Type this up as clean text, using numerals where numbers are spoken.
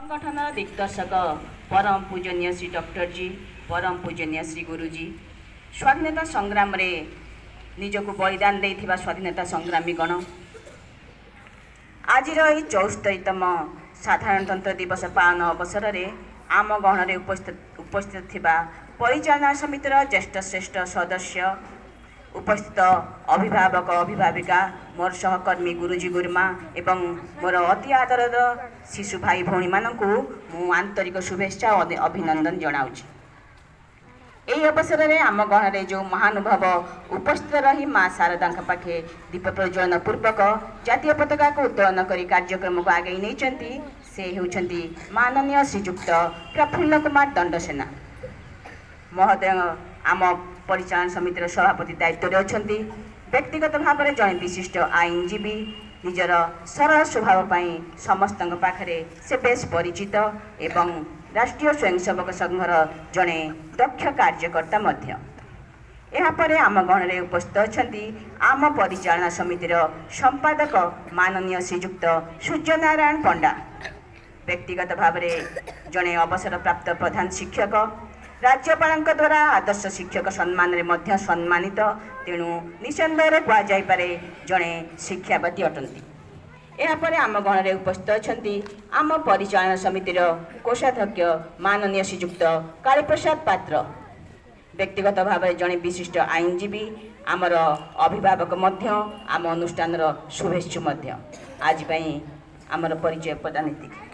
ସଂଗଠନର ଦିଗ୍ଦର୍ଶକ ପରମ ପୂଜନୀୟ ଶ୍ରୀ ଡକ୍ଟରଜୀ, ପରମ ପୂଜନୀୟ ଶ୍ରୀ ଗୁରୁଜୀ, ସ୍ୱାଧୀନତା ସଂଗ୍ରାମରେ ନିଜକୁ ବଳିଦାନ ଦେଇଥିବା ସ୍ୱାଧୀନତା ସଂଗ୍ରାମୀଗଣ, ଆଜିର ଏହି 74ତମ ସାଧାରଣତନ୍ତ୍ର ଦିବସ ପାଳନ ଅବସରରେ ଆମ ଗହଣରେ ଉପସ୍ଥିତ ଥିବା ପରିଚାଳନା ସମିତିର ଜ୍ୟେଷ୍ଠ ଶ୍ରେଷ୍ଠ ସଦସ୍ୟ, ଉପସ୍ଥିତ ଅଭିଭାବକ ଅଭିଭାବିକା, ମୋର ସହକର୍ମୀ ଗୁରୁଜୀ ଗୁରୁମା ଏବଂ ମୋର ଅତି ଆଦରର ଶିଶୁ ଭାଇ ଭଉଣୀମାନଙ୍କୁ ମୁଁ ଆନ୍ତରିକ ଶୁଭେଚ୍ଛା ଓ ଅଭିନନ୍ଦନ ଜଣାଉଛି। ଏହି ଅବସରରେ ଆମ ଗହଣରେ ଯେଉଁ ମହାନୁଭବ ଉପସ୍ଥିତ ରହି ମା ଶାରଦାଙ୍କ ପାଖେ ଦୀପ ପ୍ରଜ୍ୱଳନ ପୂର୍ବକ ଜାତୀୟ ପତାକାକୁ ଉତ୍ତୋଳନ କରି କାର୍ଯ୍ୟକ୍ରମକୁ ଆଗେଇ ନେଇଛନ୍ତି, ସେ ହେଉଛନ୍ତି ମାନନୀୟ ଶ୍ରୀଯୁକ୍ତ ପ୍ରଫୁଲ୍ଲ କୁମାର ଦଣ୍ଡସେନା ମହୋଦୟ। ଆମ ପରିଚାଳନା ସମିତିର ସଭାପତି ଦାୟିତ୍ୱରେ ଅଛନ୍ତି। ବ୍ୟକ୍ତିଗତ ଭାବରେ ଜଣେ ବିଶିଷ୍ଟ ଆଇନଜୀବୀ। ନିଜର ସରଳ ସ୍ୱଭାବ ପାଇଁ ସମସ୍ତଙ୍କ ପାଖରେ ସେ ବେଶ ପରିଚିତ ଏବଂ ରାଷ୍ଟ୍ରୀୟ ସ୍ୱୟଂସେବକ ସଂଘର ଜଣେ ଦକ୍ଷ କାର୍ଯ୍ୟକର୍ତ୍ତା ମଧ୍ୟ। ଏହାପରେ ଆମ ଗହଣରେ ଉପସ୍ଥିତ ଅଛନ୍ତି ଆମ ପରିଚାଳନା ସମିତିର ସମ୍ପାଦକ ମାନନୀୟ ଶ୍ରୀଯୁକ୍ତ ସୂର୍ଯ୍ୟନାରାୟଣ ପଣ୍ଡା। ବ୍ୟକ୍ତିଗତ ଭାବରେ ଜଣେ ଅବସରପ୍ରାପ୍ତ ପ୍ରଧାନ ଶିକ୍ଷକ, ରାଜ୍ୟପାଳଙ୍କ ଦ୍ୱାରା ଆଦର୍ଶ ଶିକ୍ଷକ ସମ୍ମାନରେ ମଧ୍ୟ ସମ୍ମାନିତ। ତେଣୁ ନିଃସନ୍ଦେହରେ କୁହାଯାଇପାରେ, ଜଣେ ଶିକ୍ଷାବାଦୀ ଅଟନ୍ତି। ଏହାପରେ ଆମ ଗହଣରେ ଉପସ୍ଥିତ ଅଛନ୍ତି ଆମ ପରିଚାଳନା ସମିତିର କୋଷାଧ୍ୟକ୍ଷ ମାନନୀୟ ଶ୍ରୀଯୁକ୍ତ କାଳୀପ୍ରସାଦ ପାତ୍ର। ବ୍ୟକ୍ତିଗତ ଭାବରେ ଜଣେ ବିଶିଷ୍ଟ ଆଇନଜୀବୀ, ଆମର ଅଭିଭାବକ ମଧ୍ୟ, ଆମ ଅନୁଷ୍ଠାନର ଶୁଭେଚ୍ଛୁ ମଧ୍ୟ। ଆଜି ପାଇଁ ଆମର ପରିଚୟ ପ୍ରଦାନ ଏତିକି।